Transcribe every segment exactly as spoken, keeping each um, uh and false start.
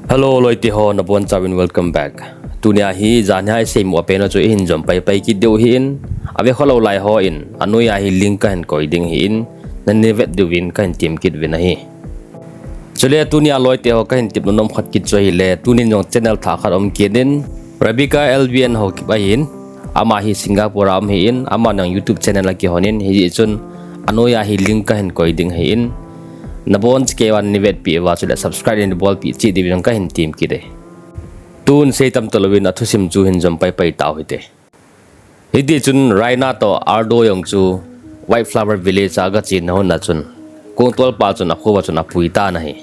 Hello, loite ho, nabonchauvin welcome back. Tunia hi, janhia iseimu apen chu ihin jom paipai kit diu ahin, ave khalou lai hon, anoiya hi link kahin koi ding ahin, nani vet diuvin kahin tem kit uvin ahi. Chule tunia loite ho kahin tepna nom khat kit chu ahile, tunin jong channel thah khat um kit in, Rebecca L B N Haokip ahin, ama hi Singapore a um ahin, ama jong YouTube channel akihon in, hijeh chun, anoiya hi link kahin koi ding ahin, nabonchauva nani vetpi uva chule subscribe nani bolpi cheh diuvin kahin tem kit e. Tun seitam talouvin athusim chu hin jom paipai tau hite. Hitichun Raina toh Ardo jong chu White Flower Village a aga chenna hon a chun, kongtolpa chun akhoa chun apui tan ahi.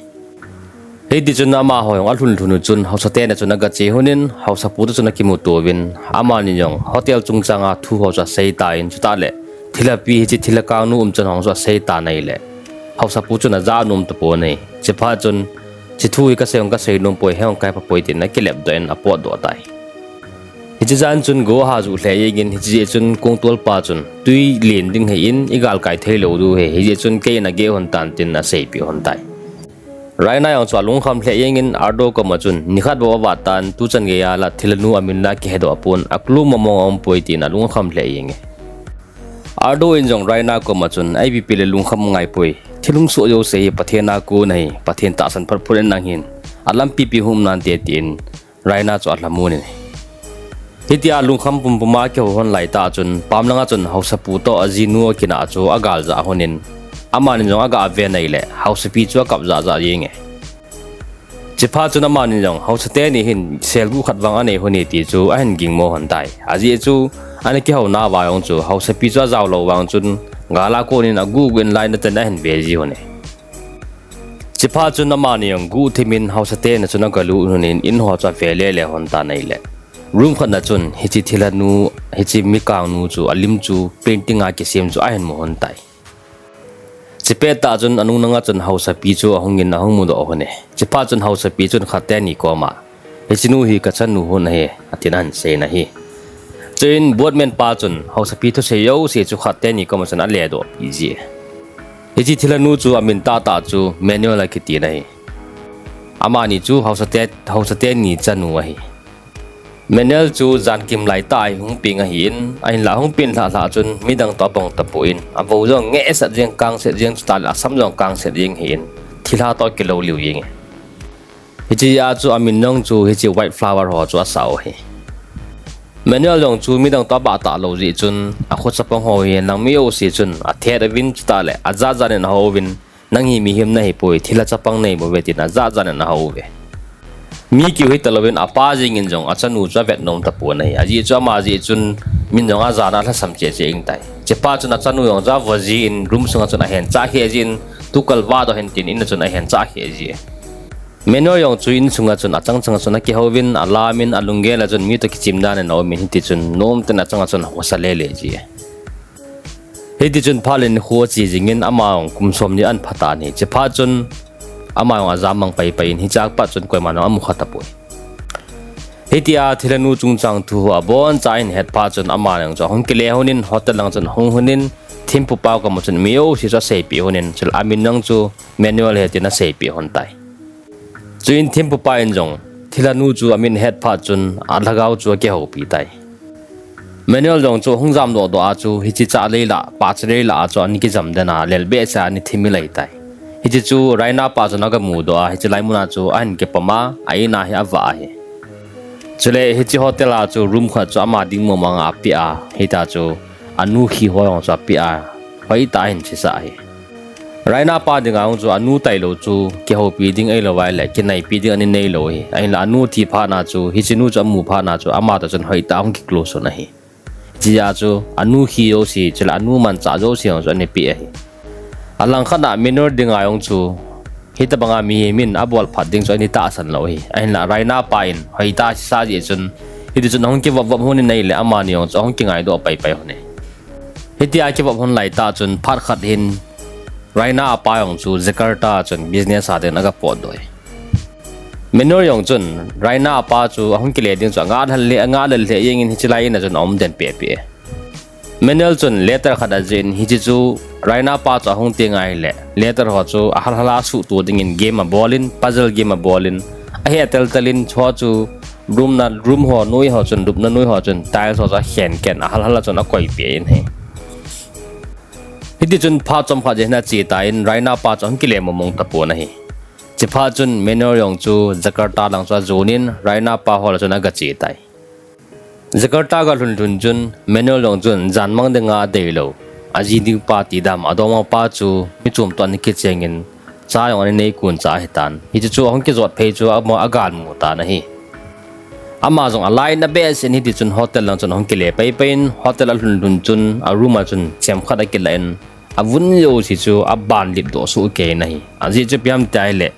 Hitichun amaho jong alhun lhun u chun haosaten a chun aga che lhon in, haosapu toh chun akimuto uvin, amani jong hotel chungchang a thu ho chu asei tan, chuteng le thilha pi hiche thilha kangnu umchan ho chu asei tan ahile, haosapu chun aja nom tapon ahi. Chuphat chun, hiche thu hi kasei jong kasei nom poi, hei jong kahe poi tin akilep doh in apotdoh tai. Hiche jan chun go aha juh lheh jengin, hiche jeh chun kongtolpa chun twi len ding ahin, igalkai theilou diu ahi, hijeh chun keiin ageh lhon tan tin aseipeh lhon tai. Raina jong chu alungkham lheh jengin Ardo koma chun nikhat bou avat tan, tuchan geiya la thilhanu amin la kihedoh pon, a clue mong mong aumpoi tin alungkham lheh jenge. Ardo in jong Raina koma chun, ipi ipi le lungkham ngaipoi, thil hung soh jouse hi Pathen a kon ahi, Pathen tahsan phot phot in nang hin, alampi pi hung um nante tin Raina chu alhamon in ahi. Hitia lungkham pumpum a kihou lhon laitah chun, pam langa chun haosapu toh ajinu akinah chu agal jah lhon in, amani jong aga ave in ahile, haosapi chu akap jah jah jenge. Chuphat chun amani jong, haosateni hin selguh khat vang anei lhon e ti chu ahin gingmo lhon tai. Ajeh chu, ana kihouna uva jong chu, haosapi chu ajao lou vang chun, gal a kon in aguh guh in lainat in ahin ve ji lhon e. Chuphat chun amani jong guh thim in haosaten a chun agalut lhon in, in ho chu ave lele lhon tan ahile, room khat na chun hiche thilhanu, hiche mikangnu chu alim chu painting a kisem chu ahin mu lhon tai. Chupet tah chun anung langa chun haosapi chu ahung in ahung mudoh lhon e. Chuphat chun haosapi chun khat teni koma, hiche nu hi kachanu lhon ahi, atin ahin sei in ahi. Chuin boatman pa chun haosapi thusei jouse chu khat teni koma chun aledohpi ji e. Hiche thilhanu chu amin tahtah chu Manuel akiti in ahi. Amani chu haosate, haosateni chanu ahi. Manuel chu jankim laitah a hi hung peng ahin, ahinlah hung peng lhah lhah chun midang toh abong tapon, avou jong ngehsat jeng, kangset jeng, chuteng le asam jong kangset jeng ahin, thilha toh kilou liu jenge. Hichea chu amin jong chu hiche White Flower ho chu asah u ahi. Manuel jong chu midang toh abah talou jeh chun, akho chapang ho hi nang mi jouse chun athet uvin, chuteng le ajat jat in ahou uvin, nang hi mihem nahipoi, thilha chapang nahi bouve tin ajat jat in ahou uve. Mi keu hitalouvin apa jengin jong achanu chu avet nom tapon ahi. Ajeh chu ama jeh chun min jong ajana alhasam cheh cheh jeng tai. Chuphat chun achanu jong chu avo jin room sunga chun ahen chah kheh jin, tukal vadoh hen tin in a chun ahen chah kheh ji e. Manuel jong chu insunga chun achang changa chun akihouvin, alamin, alunggel a chun mi toh kichim dan in aumin, hitichun nomtah in achanga chun ahosa lele ji e. Hitichun phat le nikho ache jingin, ama jong kum somni ahin pha tan ahi. Chuphat chun ama jong ajam mang paipai in, hichea pat chun koiman jong amu kha tapoi. Hitia thilhanu chungchang thu abonchan ahin het phat chun ama jong chu ahung kile lhonin, hotel lang chun ahung lhonin, thempupa koma chun mi jouse chu aseipeh lhonin, chule amin jong chu Manuel ahi tin aseipeh lhon tai. Chuin thempupa in jong thilhanu chu amin ahet phat chun alhagao chu akihoupi tai. Manuel jong chu hung jamdoh doh a chu hiche chahlei lah, pahchalei lah a chu ana kijam den a, lel behseh a ana thimil ahitai. Hiche chu Raina pa chun aga mudoh a, hiche lai muna chu ahin kipom a, a-in a hi avah ahi. Chule hiche hotel a chu room khat chu ama ding mong mong a apeh a, hitia chu anu khi ho jong chu apeh a, hoitah a ahin chesah ahi. Raina pa dinga jong chu anu tailou chu kihoupi ding ahilou ahile kinaipi ding ana neilou ahi. Ahinla anu thi phatna chu, hiche nu chu amu phatna chu, ama toh chun hoitah a ahung ki close un ahi. Hichea chu anu khi jouse, chule anu manchah jouse jong chu ana peh ahi. Alangkhat a Manuel dinga jong chu, hitobanga mihem in abol phat ding chu ana tahsan lou ahi. Ahinla Raina pa in hoitah a asah jeh chun, hitichun ahung kivop vop lhonin ahile amani jong chu ahung kingaidoh paipai lhon e. Hitia akivop lhon laitah chun phat khat hin Raina apa jong chu Jakarta a chun business a dingin aga potdoh e. Manuel jong chun Raina apa chu ahung kile ding chu angah lheh, angah lheh jengin hiche lai in a chun aum den pehpeh e. Manuel chun letter khat ajih in, hiche chu Raina pa chu ahung teng ahile letter ho chu ahal hal a suhto dingin game abolin, puzzle game abolin, Ahe tel tel in chua chu room na, room ho noi ho chun, lupna noi ho chun tiles ho chu akhen khen, ahal hal a chun akoipeh in ahi. Hiti chun phat chomkhat jeh hin ache tan, Raina pa chu ahung kile mong mong tapon ahi. Chuphat chun Manor jong chu Jakarta lang chu ajon in Raina pa hol a chun aga che tai. Jakarta aga lhun lhun chun Manor jong chun jan mang dinga adeilou, aji ding pa ti dam, adongmang pa chu mi chom toh ana kicheng in, cha jong ana nei kon cha ahitan. Hiche chu ahung kijot phei chu ama agalmu tan ahi. Ama jong alainat behseh in hiti chun hotel lang chun ahung kile pai pai in, hotel alhun lhun chun a room a chun chemkhat akilah in, avun jouse chu aban lip doh soh kei in ahi. Ajeh chu ipi ham tia ahile,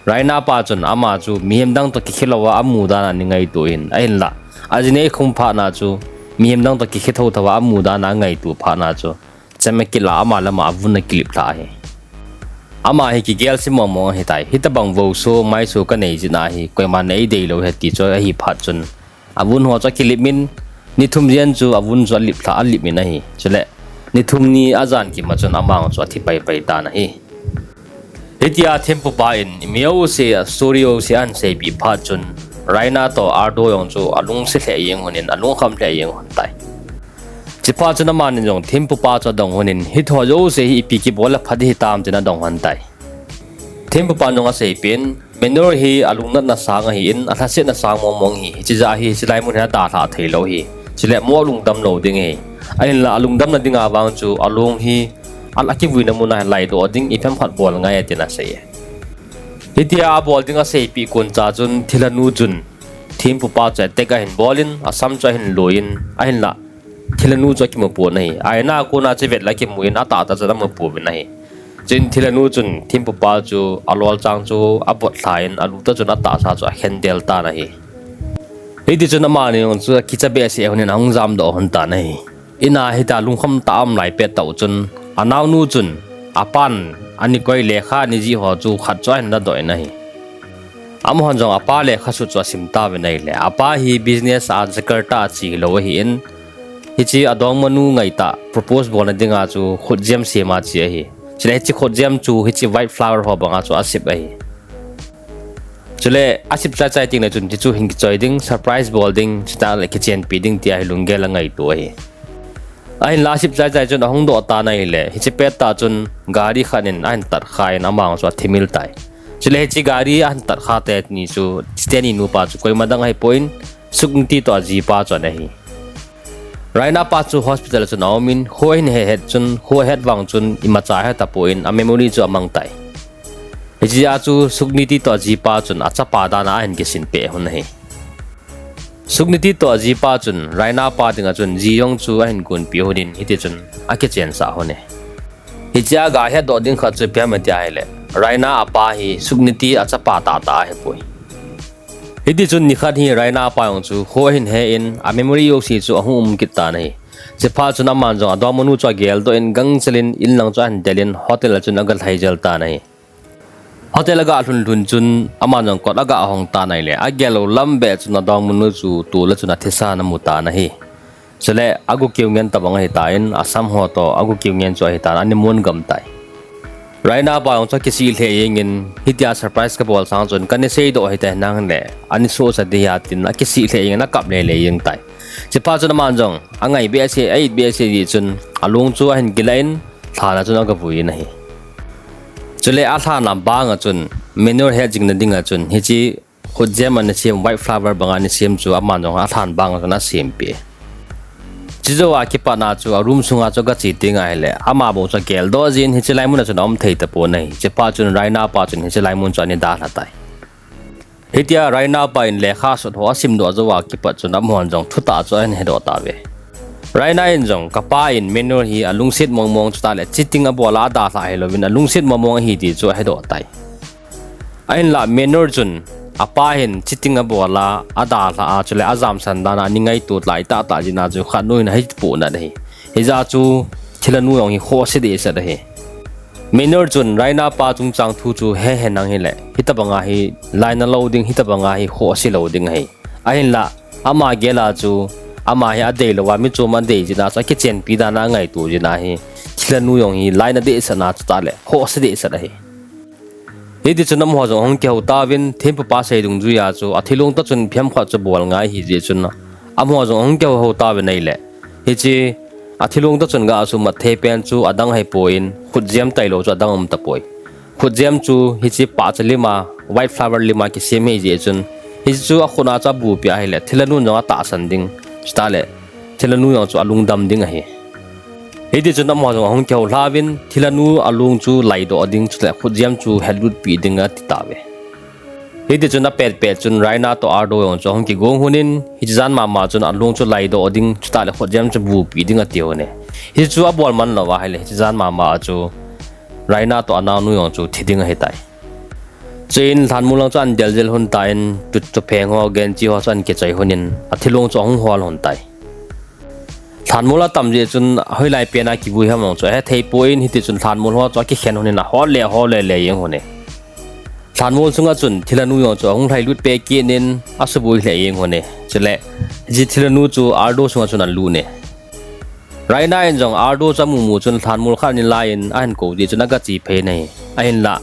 Raina pa chun ama chu mihem dang toh kikhe louva amu dan a ana ngaito in, ahinlah aji nei khum phat na chu mihem dang toh kikhe thotho va amu dan a angaito phat na chu chem akilah, ama lama avun akilip lha ahi. Ama hi kigel se mong mong ahitai. Hitobang vouso maiso kanei jeh a hi koiman eideilou ahi ti chu ahi phat chun, avun ho chu akilip in, ni thum jen chu avun chu alip lha, alip in ahi. Chule ni thum ni ajan kim a chun ama chu athi pai pai tan ahi. Hitia thempupa in mi jouse a story jouse ahin seipeh phat chun, Raina toh Ardo jong chu alungset lheh jeng lhon in, alungkham lheh jeng lhon tai. Chuphat chun amani jong thempupa chu adong lhon in, hiche ho jouse hi ipi kibol le pha ding hitam tin adong lhon tai. Thempupan jong aseipeh in, Manor hi alungnatna sang ahin, alhasetna sang mong mong ahi. Hiche jeh a hi, hiche lai mun hi adalhah theilou ahi. Chule mo lungdam lou ding ahi. Ahinlah alungdamna dinga vang chu along hi, al-, akivuina mun a laidoh ding ipi ham khat bol ngai e tin asei e. Hitia abol ding aseipeh kon cha chun thilhanu chun thempupa chu attack ahin bol in, asam chu ahin lui in, ahinlah thilhanu chu akimu pon ahi. Aina a kona chu vet le akimu in, atahtah chun amu pouvin ahi. Chuin thilhanu chun thempupa chu alolchang chu abot lha in, alu toh chun atahsa chu akhen del tan ahi. Hiti chun amani jong chu akicha behseh lhon in ahung jamdoh lhon tan ahi. In a hitia lungkham tah a aum lai pet tah u chun, anaonu chun apan ani koi lekha ani jih ho chu khat chu ahin ladoh in ahi. Amahon jong apa lekha sut chu asim tauvin ahile, apa hi business a Jakarta a che hilou ahin, hiche adongmanu ngaitah propose bolna dinga chu khutjem sem a che ahi. Chule hiche khutjem chu hiche white flower ho banga chu asep ahi. Chule asep chai chai tengle chun hiche chu hin kichoi ding, surprise bol ding, chutah le kichenpi ding tia hi lunggel angaito ahi. Ahinlah asep chai chai chun ahung doh tan ahile, hiche pettah chun gari khat in ahin tatkha in ama jong chu athimil tai. Chule hiche gari ahin tatkha teni chu, teni nupa chu koima dang ahipoi in, Sugniti toh ajipa chu ana hi. Raina pa chu hospital a chun aum in, kho ahin he het chun, kho ahet vang chun imacha ahe tapon, a memory chu amang tai. Hichea chu Sugniti toh ajipa chun achapa dan a ahin kisinpeh lhon ahi. Sugniti toh ajipa chun Raina pa dinga chun ji jong chu ahin gonpeh lhon in, hiti chun akichensah lhon e. Hichea gahetdoh ding khat chu ipi ham tia ahile, Raina apa hi Sugniti achapa tahtah ahipoi. Hiti chun nikhat hi Raina pa jong chu kho ahin he in, a memory jouse chu ahung um kit tan ahi. Chuphat chun aman jong adongmanu chu ageldoh in, gangchel in in lang chu ahin del in, hotel a chun aga lhai jel tan ahi. Hotel aga lhun lhun chun aman jong kot aga hong tan ahile, agel lou lam beh chun adongmanu chu tol a chun athisan amu tan ahi. Chule agu kiu ngen tobang ahitan, asam ho toh agu kiu ngen chu ahitan, ana mon gam tai. Raina pa jong chu akisih lheh jeng in, hitia surprise kabol sang chun kana seidoh hite, nang le ana sohcha ding ahi tin akisih lheh jeng in akap lele jeng tai. Chuphat chun aman jong angai behseh, a-it behseh jeh chun along chu ahin kilah in, lhan a chun agavui in ahi. Chule alhan a bang a chun, Manor het jingna dinga chun hiche khutjem ana sem, white flower banga ana sem chu aman jong alhan bang a chun asempeh. Chujouva kipatna chu a room sunga chu agache teng ahile, ama bou chu ageldoh jin, hiche lai mun a chun aum thei tapon ahi. Chuphat chun Raina pa chun hiche lai mun chu ana dalha tai. Hitia Raina pa in lekha sut ho asimdoh jouva kipat chun amahon jong thutah chu ahin hedoh tauve. Raina in jong, kapa in Manor hi alungset mong mong, chutah le cheating abol a adalhah hilouvin alungset mong mong ahi ti chu ahedoh tai. Ahinlah Manor chun apa hin cheating abol a adalhah a, chule ajamsan dan a ana ngaito lai tahtah jeh a chu khat nu hin ahepohnat ahi. Hijeh a chu thilhanu jong hi khohse dehset ahi. Manor chun Raina pa chungchang thu chu hehe nang hile, hitobanga hi lainat lou ding, hitobanga hi khohse lou ding ahi. Ahinlah ama gel a chu ama hi adeilou a, michom adei jeh a chu akichenpi dan a angaito jeh a hi, thilhanu jong hi lainat dehset a, chutah le khohse dehset ahi. Hiti chun amaho jong ahung kihou tauvin, thempupa sei dungjuia chu athilong toh chun ipi ham khat chu bol ngai ahi jeh chun, amaho jong ahung kihou hou tauvin ahile, hiche athilong toh chun ga asuhmat thei pen chu adang ahipoi, khutjem tailou chu adang aum tapoi. Khutjem chu hiche pahcha lima, white flower lima kisem ahi jeh chun, hiche chu akhut a chu abupi ahile thilhanu jong atahsan ding, chuteng le thilhanu jong chu alungdam ding ahi. Hiti chun amaho jong ahung kihou lhauvin, thilhanu along chu laidoh ding, chule khutjem chu hetlutpi ding ati tauve. Hiti chun apetpet chun Raina toh Ardo jong chu ahung kigong lhonin, hiche jan mama chun along chu laidoh ding, chuteng le khutjem chu bupi ding ati lhone. Hichu abol man lou ahile, hiche jan mama a chu Raina toh anaonu jong chu thi ding ahitai. Chuin lhanmol lang chu ahin deljel lhon tan, tu, tupheng ho, genchi ho chu ahin kichoi lhonin, athilong chu ahung hol lhon tai. Lhanmol atam jeh chun hoilai pen a kivui ham jong chu ahethei poi, hiti chun lhanmol ho chu akikhen lhonin ahol le, ahol le le jeng lhone. Lhanmol sunga chun thilhanu jong chu ahung lhailut peh kit in asuboi lheh jeng lhone. Chule hiche thilhanu chu Ardo sunga chun alut ne. Raina in jong Ardo chu amu mu chun lhanmol khat ahin laiyin ahin kou jeh chun aga che phei in ahi. Ahinla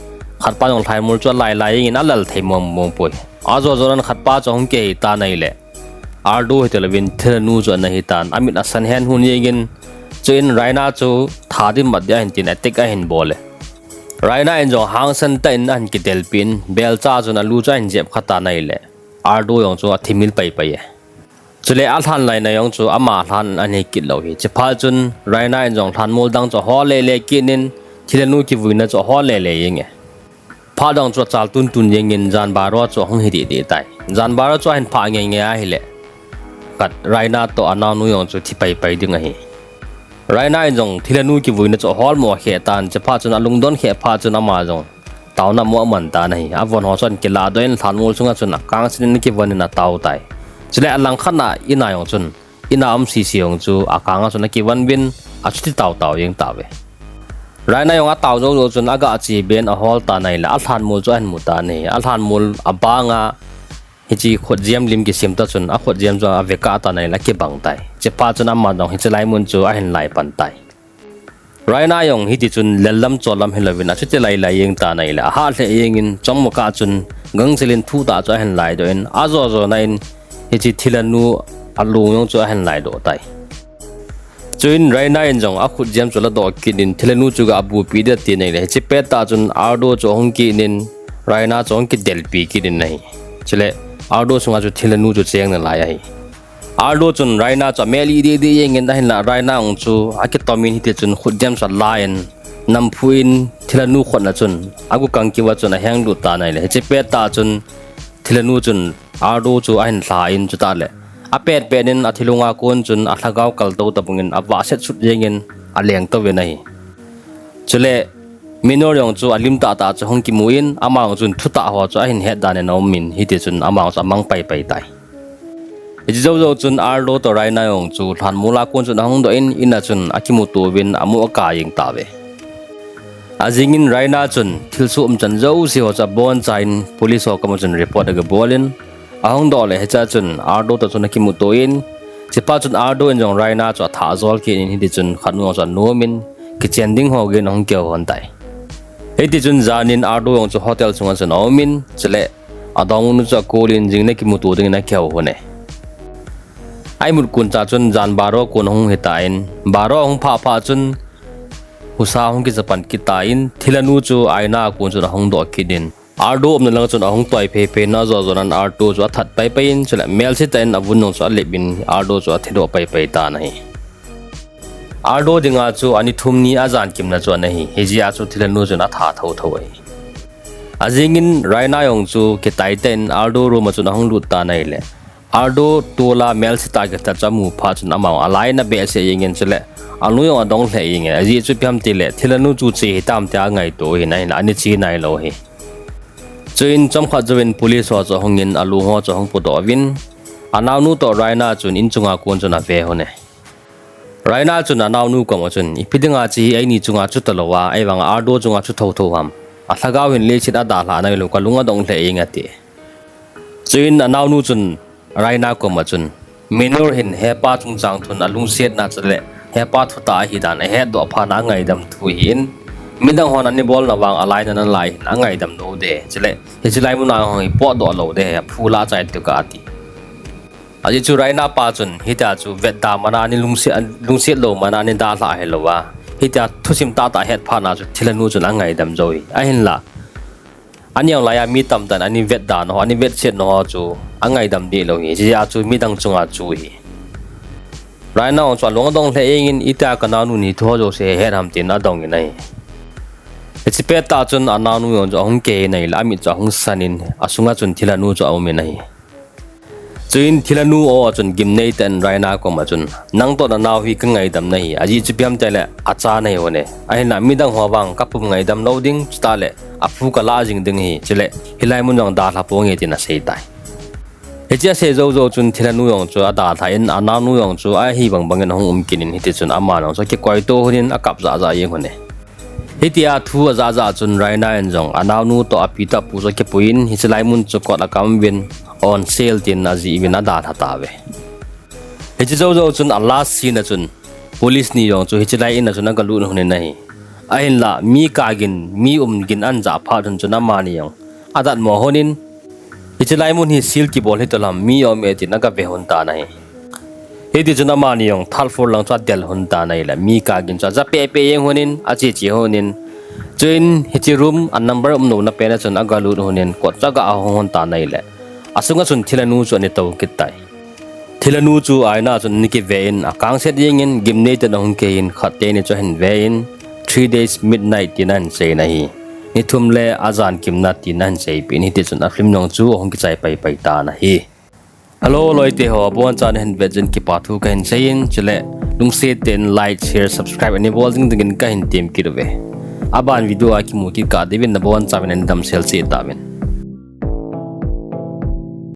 khatpa jong lhanmol chu alai lai jengin alal thei mong mong poi. Ajo jo nan khatpa chu ahung kihei tan ahile, Ardo hitilouvin thilhanu chu ana hitan, amit asan hen lhon jengin, chuin Raina chu tha ding mat ding ahin tin attack ahin bol e. Raina in jong hangsan tah in ahin kidelpin, belcha chun alu chu ahin jep kha tan ahile, Ardo jong chu athimil pai pai e. Chule alhan laina jong chu ama lhan ahi kit lou hi. Chuphat chun Raina in jong lhanmol dang chu ahol le le kit in, thilhanu kivuina chu ahol le le jeng e. Phat dang chu achal tun tun jengin jan baro chu ahung hi deh deh tai. Jan baro chu ahin phah ngei ngei ahile, khat Raina toh anaonu jong chu thi pai pai ding ahi. Raina in jong thilhanu kivuina chu ahol mo khe tan, chuphat chun alungdon khe phat chun ama jong taona mo aman tan ahi. Avon ho chu ahin kiladoh in lhanmol sunga chun akangsen in akivon in atao tai. Chule alangkhat a in a jong chun, in a um sisi jong chu akang a chun akivon uvin, achuti tao tao jeng tauve. Raina jong atao jou jou chun aga che ben ahol tan ahile, alhanmol chu ahin mu tan ahi. Alhanmol abang a hiche khutjem lim kisem toh chun akhutjem chu ave kah tan ahile akibang tai. Chuphat chun ama jong hiche lai mun chu ahin lai pan tai. Raina jong hiti chun lel lam chol lam hilouvin achuti lai lai jeng tan ahile, ahah lheh jengin chomkhat kah chun gangchel in thuh tah chu ahin laidoh in, ajo jo nan hiche thilhanu along jong chu ahin laidoh tai. Chuin Raina in jong akhutjem chu aladoh kit in thilhanu chu ga abupi ding ati in ahile, hiche pettah chun Ardo chu ahung kit in, Raina chu ahung kidelpi kit in ahi. Chule Ardo sunga chu thilhanu chu cheng nalai ahi. Ardo chun Raina chu amel ih deh deh jengin ahinla Raina jong chu akitomin hiti chun khutjem chu alan, namphu in thilhanu khut na chun agu kang kiuva chun ahenglut tan ahile, hiche pettah chun thilhanu chun Ardo chu ahin lhan chuteng le apetpet in athilong a kon chun alhagao kaltou tabang in avahset sut jengin aleng touvin ahi. Chule Minor jong chu alim tah tah chu ahung kimu in, ama jong chun thutah ho chu ahin het dan in aumin, hiti chun ama jong chu amang pai pai tai. Hiche jou jou chun Ardo toh Raina jong chu lhanmol a kon chun ahung doh in, in a chun akimuto uvin amu akai jeng tauve. Ajingin Raina chun thilsoh umchan jouse ho chu aboncha in police ho koma chun report aga bol in, ahung doh le hichea chun Ardo toh chun akimuto in, chuphat chun Ardo in jong Raina chu athah jol kit in hiti chun khat nu jong chu anom in kichen ding ho geiyin ahung kihou lhon tai. Hiti chun jan in Ardo jong chu hotel sunga chun aumin, chule adongnu chu akol in jing in akimuto dingin akihou lhon e. Ahimut koncha chun jan baro kon ahung hitan, baro ahung phah phah chun husa ahung kijapan kit tan, thilhanu chu aina a kon chun ahung doh kit in, Ardo umna lang chun ahung toi phei phei in ajo jo nan Ardo chu athat pai pai in, chule melse tah in avun jong chu alep in Ardo chu athidoh pai pai tan ahi. Ardo dinga chu ani thum ni ajan kimna chu ana hi, hijeh a chu thilhanu chun atha thotho ahi. Ajingin Raina jong chu kitai tah in Ardo room a chun ahung lut tan ahile, Ardo tol a melse tah kithat chu amu phat chun ama jong alai in abehseh jengin, chule anu jong adong lheh jengin, ajeh chu ipi ham itile thilhanu chu che hitam tia angaito ahin, ahinla ani che nailou ahi. Chuin chomkhat jouvin police ho chu ahungin along ho chu ahung pudoh uvin, anaonu toh Raina chun inchunga kon chun ave lhon e. Raina chun anaonu koma chun, ipi dinga hiche hi eini chunga chu talouva, ahivanga Ardo chunga chu thotho ham? Alhagao hin leiset a dalhah nailou, kalung adong lheh jeng ati. Chuin anaonu chun Raina koma chun, Minor hin hepa chungchang thun alungsetna chule hepa thutah ahidan ahetdoh phat a angaidam thu ahin, Midang hon ana bolna vang alainat ana lai hin angaidam lou ding. Chule, hiche lai muna hung hi potdoh lou ding, aphu lah chai tia ati. Ajeh chu Raina pa chun, hitia chu vetda mana ana lungset, lungset lou mana ana dalha hilou a. Hitia thusim tahtah ahet phat na chu Thilhanu chun angaidam jou hi. Ahinla, ani jong laiya mi tamtah in ana vetda nau, ana vetset nau chu angaidam deh lou hi. Hijeh a chu midang chunga chu hi. Raina jong chu alung adong lheh jengin, itia kanaonu hin thu ho jouse ahet ham tin adongin ahi. Hiche pettah chun anaonu jong chu ahung kihei in ahile, amit chu ahung sanin, asunga chun Thilhanu chu aumin ahi. Chuin Thilhanu o a chun gimnei tah in Raina koma chun, nang toh nanao hi kangaidam nahi, ajeh chu ipi ham itile acha nahi hon e. Ahinla midang ho vang kapum ngaidam lou ding, chutah le aphu kalah jing ding ahi, chule hilai mun jong dalha ponge tin asei tai. Hiche asei jou jou chun Thilhanu jong chu adalhan, anaonu jong chu ahi bang bangin ahung um kit in, hitichun ama jong chu akikoito lhonin akap jah jah jeng lhon e. Hitia thu ajah jah chun Raina in jong anaonu toh api toh apu chu akipuiyin, hiche lai mun chu kot akam uvin, on sale tin ajih uvin adalha tauve. Hiche jou jou chun a last scene a chun police ni jong chu hiche lai in a chun agalut lhonin ahi. Ahinla mi kap gin, mi um gin ahin jah phat lhon chun amani jong adatmo lhonin, hiche lai mun hi seal kibol hitulou ham, mi aume tin agave lhon tan ahi. Hitichun amani jong third floor lang chu adel lhon tan ahile, mi kap gin chu aja pehpeh jeng lhonin, ache che lhonin. Chuin hiche room a number umlouna pen a chun agalut lhonin, kot chu aga ahong lhon tan ahile, asunga chun Thilhanu chu ana tou kit tai. Thilhanu chu aina a chun ana kiven, akangset jengin, gimnei tah in ahung kiheiyin, khat teni chu ahin ven, three days midnight tin ahin seiyin ahi. Ni thum le ajan kimna tin ahin seipeh in, hitichun a film jong chu ahung kichai paipai tan ahi. Hello loite ho, abonchan nahin vet jeh in kipa thu kahin seiyin, chule lungset tah in like, share, subscribe ana bol jing dingin kahin tem kit uve. Aban video a kimu kit kah diuvin nabonchauvin nadamsel cheh tauvin.